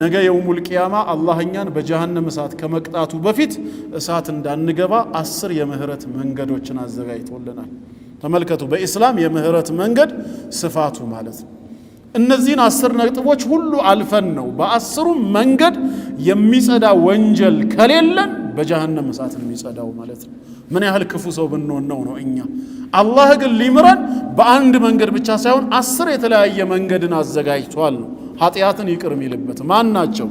ነገ የውሙል ቂያማ አላህ እኛን በጀሃነም እሳት ከመቅጣቱ በፊት እሳት እንዳንገባ 10 የምህረት መንገዶችን አዘጋጅቶልናል። ተመልከቱ፣ በኢስላም የምህረት መንገድ ስፋቱ ማለት ነው። እነዚህን 10 ነጥቦች ሁሉ አልፈን ነው በ10ሩ መንገድ የሚጸዳ ወንጀል ከሌለን በጀሃነም እሳት የሚጸዳው ማለት ነው። ምን ያህል ክፉ ሰው ብንሆን ነው ነው እኛ። አላህ ግን ሊምረን በአንድ መንገድ ብቻ ሳይሆን 10 የተለያየ መንገድን አዘጋጅቷል ነው ኃጢአትን ይቅር የሚልበት። ማን ናቸው?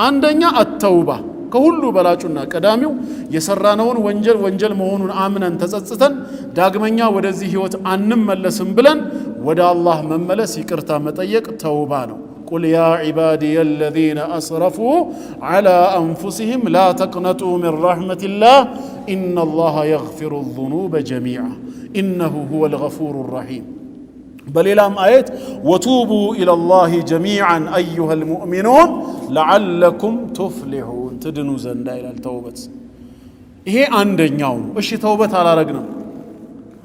አንደኛ አተውባ፣ ከሁሉ በላጩና ቀዳሚው የሰራነውን ወንጀል ወንጀል መሆኑን አምነን ተጸጽተን ዳግመኛ ወደዚህ ህይወት አንመለስም ብለን ወደ አላህ መመለስ፣ ይቅርታ መጠየቅ ተውባ ነው። قل يا عبادي الذين أسرفوا على أنفسهم لا تقنطوا من رحمة الله إن الله يغفر الذنوب جميعا إنه هو الغفور الرحيم። በሌላም አየት وتوبوا إلى الله جميعا أيها المؤمنون لعلكم تفلحون፣ ትድኑ ዘንዳ ይላል ተውበት። ይሄ አንደኛው ነው። እሺ ተውበት አላረግንም፣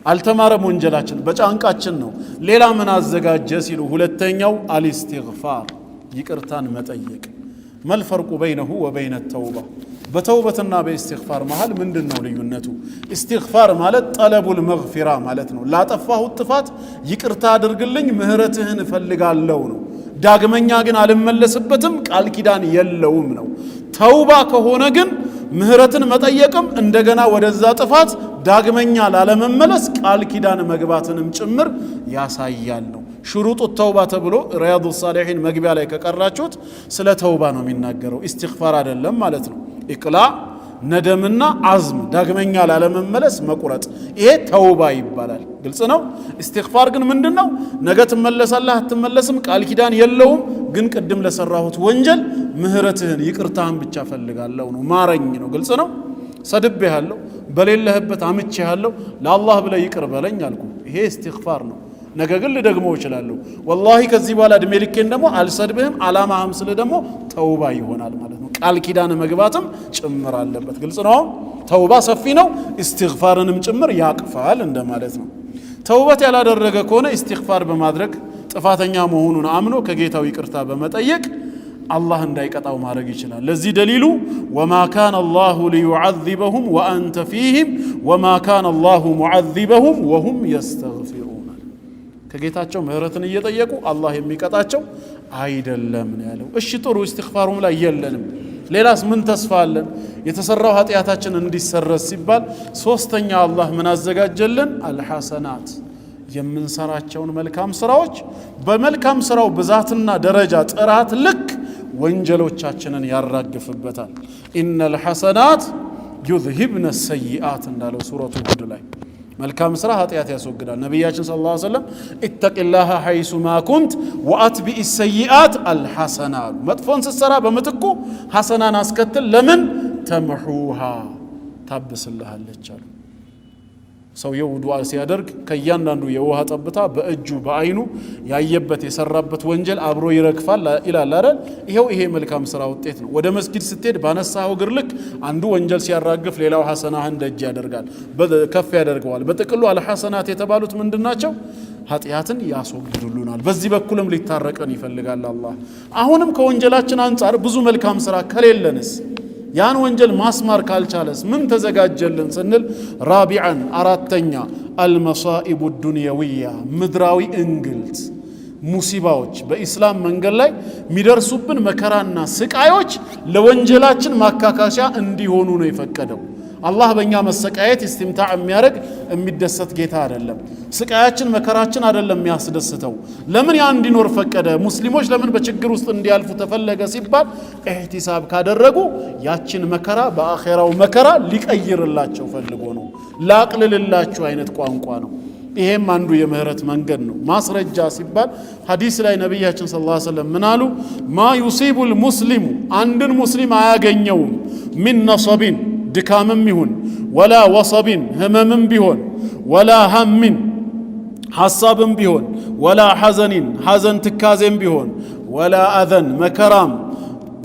አልተማረም፣ ወንጀላችን በጫንቃችን ነው። ሌላ ምን አዘጋጀ ሲሉ ሁለተኛው الاستغفار፣ ይቅርታን መጠየቅ። ما الفرق بينه وبين التوبة? በተውበትና በኢስቲግፋር መሃል ምንድን ነው ልዩነቱ? ኢስቲግፋር ማለት طلب المغفرة ማለት ነው። ላጠፋሁት ጥፋት ይቅርታ አድርግልኝ፣ ምህረትህን እፈልጋለሁ ነው። ዳግመኛ ግን አልመለስበትም፣ ቃል ኪዳን የለውም ነው። ተውባ ከሆነ ግን ምህረትን መጠየቅም እንደገና ወደዛ ጥፋት ዳግመኛ ላለመመለስ ቃል ኪዳን መግባትንም ጭምር ያሳያል ነው። شروط التوبة ተብሎ ሪያዱ ሳሊሒን መግቢያ ላይ ከቀራችሁት ስለ ተውባ ነው የሚናገረው፣ ኢስቲግፋር አይደለም ማለት ነው። إقلاع፣ ندم ና عزم፣ ዳግመኛ ላለመመለስ መቁረጥ፣ ይሄ ተውባ ይባላል። ግልጽ ነው። ኢስቲግፋር ግን ምንድን ነው? ነገ ትመለሳለህ አትመለስም፣ ቃል ኪዳን የለውም። ግን ቅድም ለሰራሁት ወንጀል ምህረትህን ይቅርታህን ብቻ ፈልጋለሁ ነው፣ ማረኝ ነው። ግልጽ ነው። ሰድቤሃለሁ፣ በሌለህበት አምቼሃለሁ፣ ለአላህ ብለህ ይቅር በለኝ አልኩ። ይሄ ኢስቲግፋር ነው። ነገ ግን ልደግመው እችላለሁ። ወላሂ ከዚህ በኋላ እድሜ ልኬን ደግሞ አልሰድብህም፣ አላማህም ስል ደግሞ ተውባ ይሆናል ማለት ነው። ቃል ኪዳን መግባትም ጭምር አለበት። ግልጽ ነው። ተውባ ሰፊ ነው፣ ኢስቲግፋርንም ጭምር ያቅፋል እንደማለት ነው። ተውበት ያላደረገ ከሆነ ኢስቲግፋር በማድረግ ጥፋተኛ መሆኑን አምኖ ከጌታው ይቅርታ በመጠየቅ አላህ እንዳይቀጣው ማድረግ ይችላል። ለዚህ ደሊሉ وما كان الله ليعذبهم وأنت فيهم وما كان الله معذبهم وهم يستغفرون። ከጌታቸው ምህረትን እየጠየቁ አላህ የሚቀጣቸው አይደለም ነው ያለው። እሺ ጥሩ፣ ኢስቲግፋሩም ላይ የለንም። ሌላስ ምን ተስፋ አለን? የተሰራው ኃጢአታችን እንዲሰረዝ ሲባል ሶስተኛ አላህ ምን አዘጋጀልን? الحسنات፣ የምንሰራቸውን መልካም ስራዎች በመልካም ስራው ብዛትና ደረጃ ጥራት ልክ ወንጀሎቻችንን ያራግፍበታል። إن الحسنات يذهبن السيئات እንዳለው ሱረቱ ሁድ ላይ መልካም ስራ ኃጢአት ያስወግዳል። ነቢያችን صلى الله عليه وسلم اتق الله حيثما كنت وأتبع السيئة الحسنة አሉ። መጥፎን ስትሰራ በምትኩ ሐሰናን አስከትል፣ ለምን تمحها ታብስልሃለች አሉ። ሰውየው ዱዓ ሲያደርግ ከእያንዳንዱ የውሃ ጠብታ በእጁ በአይኑ ያየበት የሰራበት ወንጀል አብሮ ይረግፋል ይላል አይደል? ይኸው ይሄ መልካም ስራ ውጤት ነው። ወደ መስጊድ ስትሄድ ባነሳኸው እግር ልክ አንዱ ወንጀል ሲያራግፍ ሌላው ሐሰናህን ደጅ ያደርጋል፣ ከፍ ያደርገዋል። በጥቅሉ الحسنات የተባሉት ምንድን ናቸው? ኃጢአትን ያስወግዱልናል። በዚህ በኩልም ሊታረቀን ይፈልጋል አላህ። አሁንም ከወንጀላችን አንጻር ብዙ መልካም ስራ ከሌለንስ፣ ያን ወንጀል ማስማር ካልቻለስ ምን ተዘጋጀልን ስንል رابعا አራተኛ المصائب الدنيوية፣ ምድራዊ እንግልት ሙሲባዎች፣ በኢስላም መንገድ ላይ የሚደርሱብን መከራና ስቃዮች ለወንጀላችን ማካካሻ እንዲሆኑ ነው የፈቀደው። አላህ በእኛ መሰቃየት استمتاع የሚያደርግ የሚደሰት ጌታ አይደለም። ስቃያችን መከራችን አይደለም የሚያስደስተው። ለምን ያ እንዲኖር ፈቀደ? ሙስሊሞች ለምን በችግር ውስጥ እንዲያልፉ ተፈለገ ሲባል احتساب ካደረጉ ያችን መከራ በአኼራው መከራ ሊቀይርላቸው ፈልጎ ነው። ላቅልልላችሁ አይነት ቋንቋ ነው። ይሄም አንዱ የምህረት መንገድ ነው። ማስረጃ ሲባል ሐዲስ ላይ ነቢያችን صلى الله عليه وسلم ምን አሉ? ما يصيب المسلم፣ አንድን ሙስሊም አያገኘውም፣ من نصب ድካምም ይሁን፣ ولا وصب ህመምም ቢሆን፣ ولا هم ሐሳብም ቢሆን፣ ولا حزن ሐዘን ትካዜም ቢሆን፣ ولا أذى መከራም፣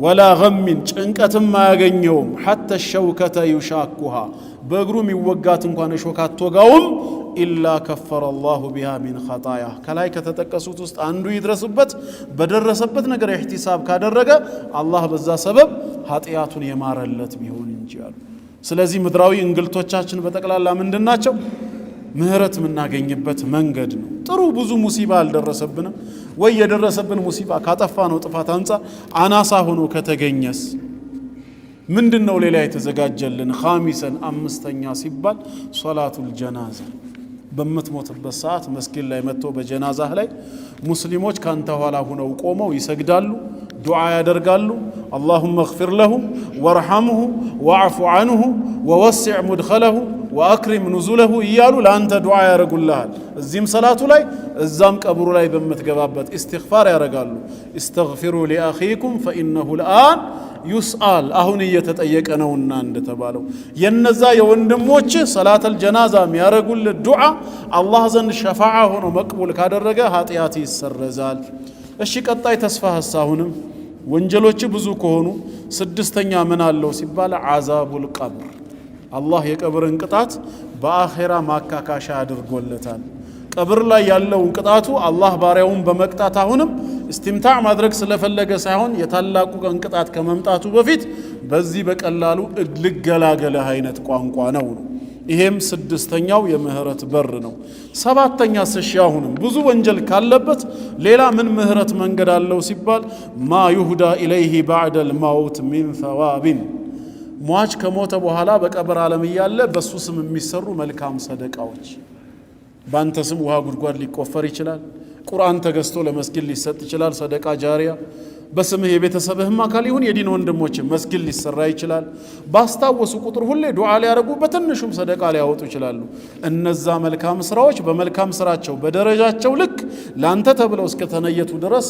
ولا غم ጭንቀትም አያገኘውም፣ حتى الشوكة يشاكها በእግሩ የሚወጋት እንኳን እሾህ አትወጋውም። إلا كفر الله بها من خطاياه። ከላይ ከተጠቀሱት ውስጥ አንዱ ይድረስበት፣ በደረሰበት ነገር ኢሕቲሳብ ካደረገ አላህ በዛ ሰበብ ኃጢአቱን የማረለት ቢሆን እንጂ አሉ። ስለዚህ ምድራዊ እንግልቶቻችን በጠቅላላ ምንድን ናቸው? ምህረት የምናገኝበት መንገድ ነው። ጥሩ ብዙ ሙሲባ አልደረሰብንም ወይ? የደረሰብን ሙሲባ ካጠፋ ነው ጥፋት አንጻር አናሳ ሆኖ ከተገኘስ ምንድን ነው ሌላ የተዘጋጀልን? خامسا አምስተኛ ሲባል صلاة الجنازة፣ በምትሞትበት ሰዓት መስጊድ ላይ መጥቶ በጀናዛህ ላይ ሙስሊሞች ካንተ ኋላ ሁነው ቆመው ይሰግዳሉ፣ ዱዓ ያደርጋሉ። اللهم اغفر له وارحمه واعف عنه ووسع مدخله وأكرم نزله እያሉ ለአንተ ዱዓ ያደርጉልሃል። እዚህም ሰላቱ ላይ እዛም ቀብሩ ላይ በምትገባበት ኢስቲግፋር ያደርጋሉ። استغفروا لأخيكم فإنه الآن يسأل፣ አሁን እየተጠየቀ ነውና እንደተባለው የነዛ የወንድሞች ሰላተል ጀናዛ የሚያደርጉልህ ዱዓ አላህ ዘንድ ሸፋዓ ሆኖ መቅቡል ካደረገ ኃጢአት ይሰረዛል። እሺ ቀጣይ ተስፋ አሁንም ወንጀሎች ብዙ ከሆኑ ስድስተኛ ምን አለው ሲባል عذاب القبر፣ አላህ የቀብርን ቅጣት በአኼራ ማካካሻ አድርጎለታል። ቀብር ላይ ያለውን ቅጣቱ አላህ ባሪያውን በመቅጣት አሁንም استمتاع ማድረግ ስለፈለገ ሳይሆን የታላቁ ቀን ቅጣት ከመምጣቱ በፊት በዚህ በቀላሉ ልገላገልህ አይነት ቋንቋ ነው። ይሄም ስድስተኛው የምህረት በር ነው። ሰባተኛ ስሺ አሁንም ብዙ ወንጀል ካለበት ሌላ ምን ምህረት መንገድ አለው ሲባል ما يهدى إليه بعد الموت من ثواب፣ ሟች ከሞተ በኋላ በቀብር ዓለም እያለ በሱ ስም የሚሰሩ መልካም ሰደቃዎች። በአንተ ስም ውሃ ጉድጓድ ሊቆፈር ይችላል። ቁርአን ተገዝቶ ለመስጊድ ሊሰጥ ይችላል። ሰደቃ ጃሪያ። በስምህ የቤተሰብህም አካል ይሁን የዲን ወንድሞች መስጊድ ሊሰራ ይችላል። ባስታወሱ ቁጥር ሁሌ ዱዓ ሊያደርጉ በትንሹም ሰደቃ ሊያወጡ ይችላሉ። እነዛ መልካም ስራዎች በመልካም ስራቸው በደረጃቸው ልክ ላንተ ተብለው እስከተነየቱ ድረስ